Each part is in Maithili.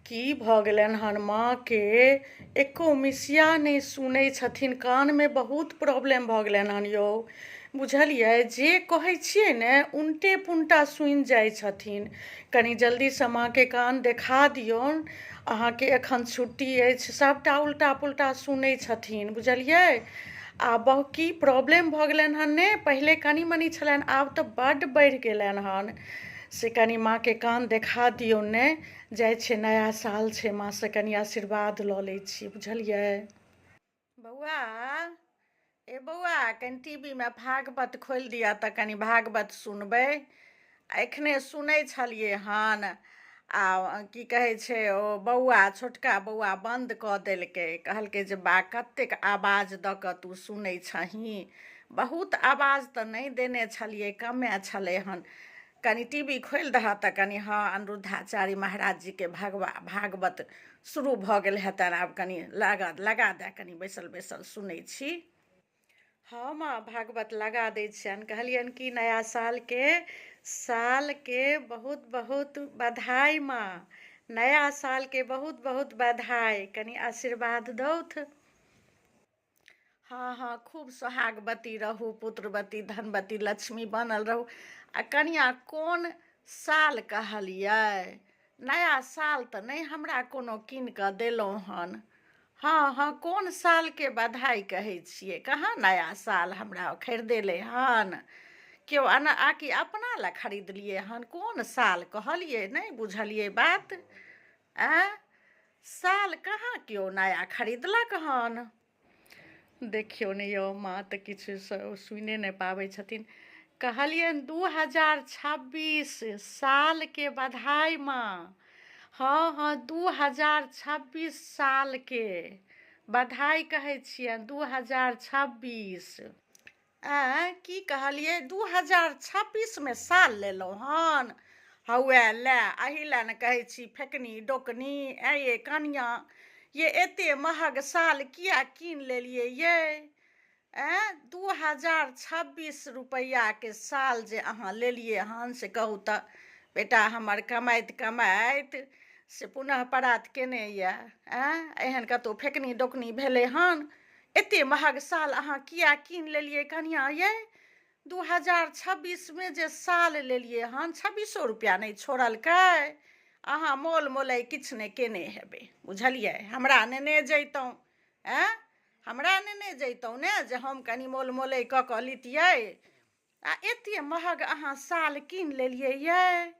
की भऽ गेलनि हन माँके, एको मिसिया नहि सुनै छथिन, कानमे बहुत प्रॉब्लम भऽ गेलनि हन यौ। बुझलियै, जे कहै छियै ने उनटे पुनटा सुनि जाइ छथिन। कनि जल्दीसँ माँके कान देखा दियौन। अहाँके एखन छुट्टी अछि, सभटा उल्टा पुल्टा सुनै छथिन, बुझलियै। आ बहु की प्रॉब्लम भऽ गेलनि हन ने, पहिले कनि मनि छलनि, आब तऽ बड्ड बढ़ि गेलनि हन। से कनि माँके कान देखा दियौन ने। जाइ छियै, नया साल छै, माँसँ कनि आशीर्वाद लऽ लै छी, बुझलियै। बौआ, ए बौआ, कनि टी वी मे भागवत खोलि दिअ तऽ कनि भागवत सुनबै। एखने सुनै छलियै हन आ की कहै छै ओ बौआ, छोटका बौआ बन्द कऽ देलकै। कहलकै जे बा कतेक आवाज दऽ कऽ तू सुनै छही। बहुत आवाज तऽ नहि देने छलियै, कमे छलै हन। कनि टी वी खोलि दहऽ तऽ कनि, हँ, अनिरुद्धाचार्य महाराज जीके भगवा भागवत शुरू भऽ गेल हेतनि, आब कनि लगा लगा दए, कनि बैसल बैसल सुनै छी। हँ माँ, भागवत लगा दै छियनि। कहलियनि कि नया सालके बहुत बहुत बधाइ माँ, नया सालके बहुत बहुत बधाइ, कनि आशीर्वाद दौथ। हँ हँ, खूब सोहागवती रहू, पुत्रवती धनवती लक्ष्मी बनल रहू। आ कनिआँ, कोन साल कहलियै? नया साल तऽ नहि हमरा कोनो कीन कऽ देलहुँ हन। हँ हँ, कोन सालके बधाइ कहै छियै? कहाँ नया साल हमरा खरीदेलै हन केओ अना, आकि अपना लए खरीदलियै हन? कोन साल कहलियै, नहि बुझलियै बात। आँय, साल कहाँ केओ नया खरीदलक हन? देखियौ ने यौ, माँ तऽ किछु सुनिए नहि पाबै छथिन। कहलियनि 2026 सालके बधाइ माँ। हँ हँ, 2026 सालके बधाइ कहै छियनि, 2026। आँय, की कहलियै? 2026मे साल लेलहुँ हन? हौए लए, एही लए ने कहै छी फेकनी डोकनी। ऐँ ये कनिआँ ये, एते महग साल किया कीन लेलियै ये? ऐँ, 2026 रुपैआके साल जे अहाँ लेलियै हन से कहू तऽ, बेटा हमर कमाइत कमाइत से पुनः परात केने यए। ऐँ, एहन कतहु फेकनी डोकनी भेलै हन? एते महग साल अहाँ किया कीन लेलियै कनिआँ यै? 2026मे जे साल लेलियै हन, छब्बीसो रुपैआ नहि छोड़लकै। अहाँ मोल मोलइ किछु नहि केने हेबै, बुझलियै। हमरा नेने जैतहुँ, ऐँ, हमरा नेने जैतहुँ ने जे हम कनि मोल मोलइ कऽ कऽ लितियै। आ एते महग अहाँ साल कीन लेलियै यै,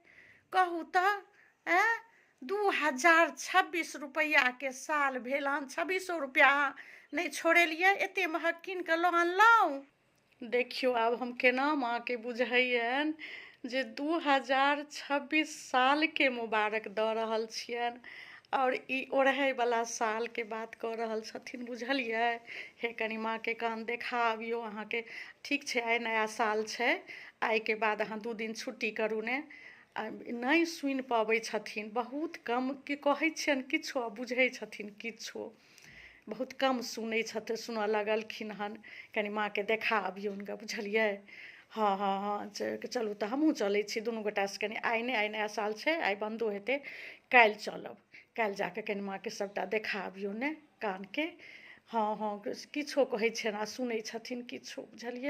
कहू तऽ? ऐँ, 2026 रुपैआके साल भेल हन, छब्बीसो रुपैआ अहाँ नहि छोड़ेलियै, एते महग कीन कऽ लऽ अनलहुँ। देखियौ आब हम केना माँके बुझैयनि जे 2026 सालके मुबारक दऽ रहल छियनि आओर ई ओढ़ैवला सालके बात कऽ रहल छथिन, बुझलियै। हे, कनि माँके कान देखा अबियौ अहाँके। ठीक छै, आइ नया साल छै, आइके बाद अहाँ 2 दिन छुट्टी करू ने। आ नहि सुनि पबै छथिन, बहुत कम की कहै छियनि किछो आ बुझै छथिन किछो। बहुत कम सुनै छथिन, सुनऽ लगलखिन हन। कनि माँके देखा अबियौन गऽ, बुझलियै। हँ हँ हँ, चलू तऽ हमहूँ चलै छी दुनू गोटासँ कनि। आइ नहि, आइ नया साल छै, आइ बन्दो हेतै, काल्हि चलब। काल्हि जाकऽ कनि माँके सभटा देखा अबियौ ने कानके। हँ हँ, किछो कहै छियनि आ सुनै छथिन किछो, बुझलियै।